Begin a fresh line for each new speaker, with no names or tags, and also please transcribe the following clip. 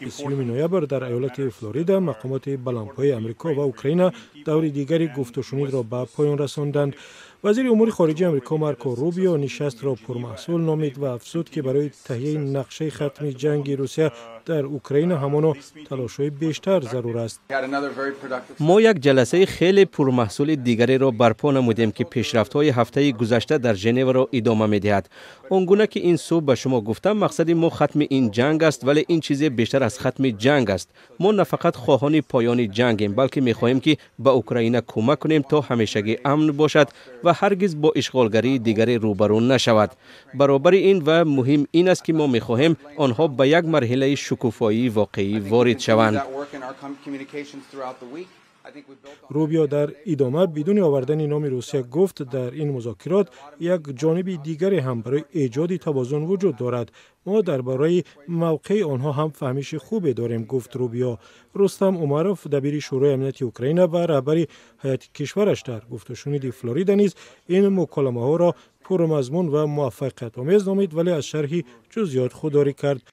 30 ноябр дар иёлати Флорида мақомоти баландпояи Амрико ва Украина даври дигари гуфтушунидро ба поён расонданд. Вазири умури хориҷии Амрико Марко Рубио нишастро пурмаҳсул номид ва афзуд, ки барои таҳияи нақшаи хатми ҷанги Русия дар Украина ҳамоно талошҳои бештар зарур аст.
Мо як ҷаласаи хеле пурмаҳсули дигареро барпо намудем, ки пешрафтҳои ҳафтаи гузашта дар Женеваро идома медиҳад. Он гуна ки ин субҳ ба шумо гуфтам, мақсади мо хатми ин ҷанг аст, вале ин чизе бештар аз хатми ҷанг аст. Мо на фақат хоҳони поёни ҷангем, балки мехоҳем, ки ба Украина кӯмак кунем, то ҳамешагӣ амн бошад ва ҳаргиз бо ишғолгарии дигаре рӯбарӯ нашавад. Баробари ин ва муҳим ин аст, ки мо мехоҳем онҳо ба як марҳилаи шукуфоии воқеӣ ворид шаванд.
Рубио дар идома бидуни овардани номи Русия гуфт, дар ин музокирот як ҷониби дигаре ҳам барои эҷоди тавозун вуҷуд дорад. Мо дар бораи мавқеи онҳо ҳам фаҳмиши хубе дорем, гуфт Рубио. Рустам Умаров, дабири Шӯрои амнияти Украина ва раҳбари ҳайати кишвараш дар гуфтушуниди Флорида низ ин муколамаҳоро пурмазмун ва муваффақиятомез номид, вале аз шарҳи ҷузъиёт худдорӣ кард.